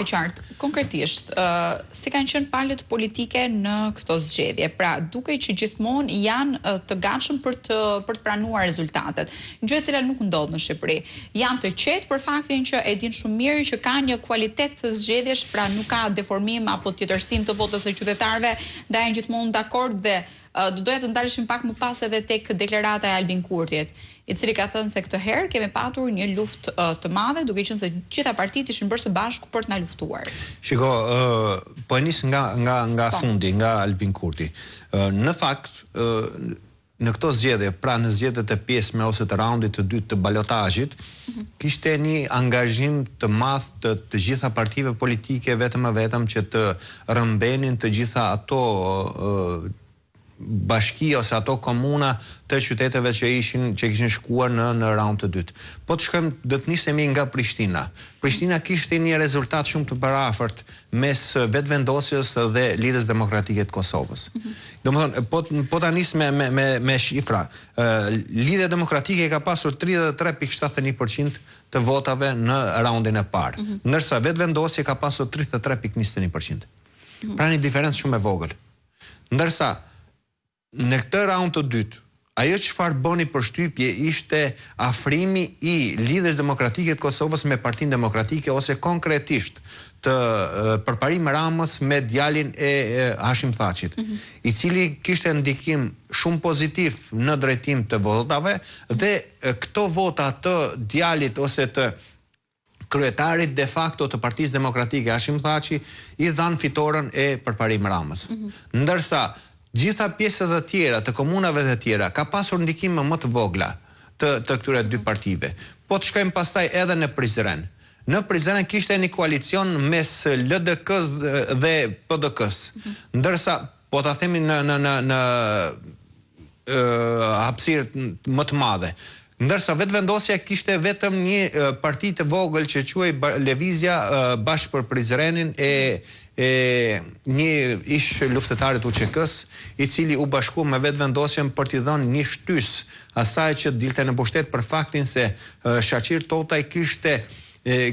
E qartë. Konkretisht, si kanë qenë palët politike në këto zgjedhje? Pra, dukej që gjithmonë janë të gatshëm për të për të pranuar rezultatet. Gjë e cila nuk ndodh në Shqipëri. Janë të qetë për faktin që e dinë shumë mirë që ka një kualitet zgjedhjesh, pra nuk ka deformim apo tjetërsim të votës së qytetarëve, ndaj janë gjithmonë dakord dhe Do doja të ndaleshim pak më pas edhe tek deklarata e Albin Kurtit, i cili ka thënë se këtë herë kemi patur një luftë të madhe, duke qenë se gjitha partitë ishin bërë së bashku për të na luftuar. Shiko, ë po e nis nga nga nga po. fundi, nga Albin Kurti. Ë në fakt, ë në këto zgjedhje, pra në zgjedhjet e pjesshme ose të raundit të dytë të balotazhit, mm -hmm. kishte një angazhim të madh të të gjitha partive politike vetëm e vetëm që të rrëmbenin të gjitha ato bashki ose ato komuna të qyteteve që ishin që kishin shkuar në në raund të dytë. Po të shkojmë do të nisemi nga Prishtina. Prishtina kishte një rezultat shumë të përafërt mes Vetëvendosjes dhe Lidhjes Demokratike të Kosovës. Mm -hmm. Domethënë po po ta nis me me me me shifra. Lidhja Demokratike ka pasur 33.71% të votave në raundin e parë, mm -hmm. ndërsa Vetëvendosje ka pasur 33.21%. Mm -hmm. Pra një diferencë shumë e vogël. Ndërsa në këtë raund të dytë, ajo çfarë bëni përshtypje ishte afrimi i Lidhjes Demokratike të Kosovës me Partinë Demokratike ose konkretisht të Përparim Ramës me djalin e Hashim Thaçit, mm -hmm. i cili kishte ndikim shumë pozitiv në drejtim të votave dhe këto vota të djalit ose të kryetarit de facto të Partisë Demokratike Hashim Thaçi i dhanë fitoren e Përparim Ramës. Mm -hmm. Ndërsa gjitha pjesët e tjera të komunave të tjera ka pasur ndikime më të vogla të të këtyre dy partive. Po të shkojmë pastaj edhe në Prizren. Në Prizren kishte një koalicion mes LDK-s dhe PDK-s. Mm -hmm. Ndërsa po ta themi në në në në hapësirë më të madhe. Ndërsa Vetëvendosja kishte vetëm një parti të vogël që quhej Lëvizja Bashkë për Prizrenin e e një ish luftëtarit UÇK-së, i cili u bashkua me Vetëvendosjen për t'i dhënë një shtysë asaj që dilte në pushtet për faktin se Shaqir Totaj kishte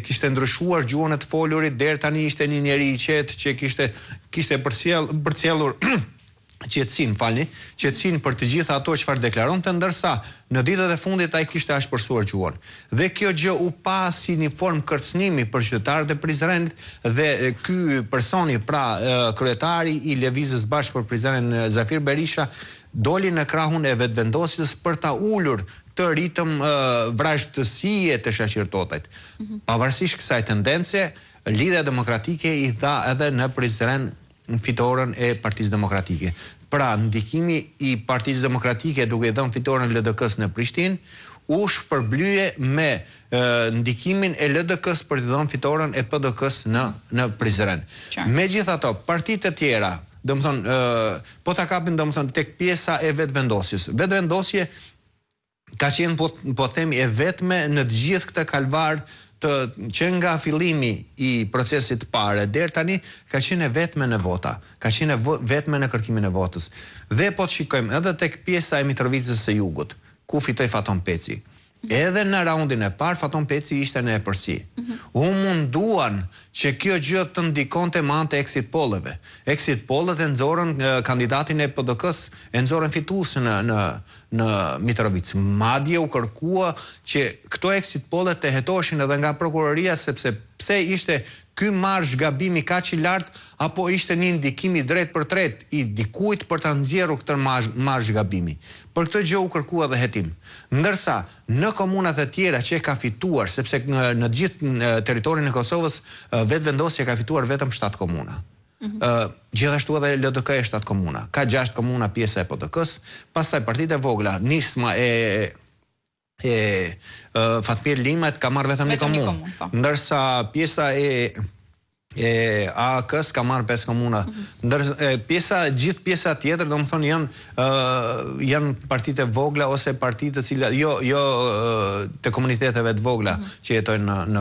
kishte ndryshuar gjuhën e të folurit, deri tani ishte një njeri i qetë që kishte kishte përcjell përcjellur qetësinë, falni, qetësinë për të gjitha ato çfarë deklaronte, ndërsa në ditët e fundit ai kishte ashpërsuar gjuhën. Dhe kjo gjë u pa si një formë kërcënimi për qytetarët e Prizrenit dhe ky personi, pra kryetari i Lëvizjes Bashkë për Prizrenin Zafir Berisha doli në krahun e Vetëvendosjes për ta ulur këtë ritëm vrazhdësie të Shaqir Totajt. Mhm. Pavarësisht kësaj tendence, Lidhja Demokratike i dha edhe në Prizren fitoren e Partisë Demokratike. Pra, ndikimi i Partisë Demokratike duke i dhënë fitoren LDK-së në Prishtinë, u shpërblye me ndikimin e LDK-së për t'i dhënë fitoren e PDK-së në në Prizren. Megjithatë, partitë e tjera, domethënë, po ta kapim domethënë tek pjesa e Vetëvendosjes. Vetëvendosje ka qenë po po themi e vetme në të gjithë këtë kalvar të që nga fillimi i procesit të parë deri tani ka qenë e vetme në vota, ka qenë e vetme në kërkimin e votës. Dhe po të shikojmë edhe tek pjesa e Mitrovicës së Jugut, ku fitoi Faton Peci. Edhe në raundin e parë Faton Peci ishte në epërsi. U munduan që kjo gjë të ndikonte me anë të exit poll-eve. Exit poll-et e nxorën kandidatin e PDK-së, e nxorën fitues në në në Mitrovicë. Madje u kërkua që këto exit poll-e të hetoheshin edhe nga prokuroria sepse pse ishte ky marzh gabimi kaq i lartë apo ishte një ndikim i drejtpërdrejtë i dikujt për ta nxjerrur këtë marzh gabimi. Për këtë gjë u kërkua edhe hetim. Ndërsa në komunat e tjera që e ka fituar, sepse në gjithë territorin e Kosovës Vetëvendosje ka fituar vetëm 7 komuna. Ë gjithashtu edhe LDK e 7 komuna. Ka 6 komuna pjesa e PDK-së, pastaj partitë e vogla, Nisma e e Fatmir Limajt ka marrë vetëm një komunë. Po. Ndërsa pjesa e e AAK-s ka marrë 5 komuna. Mm -hmm. Ndërsa pjesa gjithë pjesa tjetër, domethënë janë ë janë partitë e vogla ose partitë të cilat jo jo të komuniteteve të vogla mm -hmm. që jetojnë në në.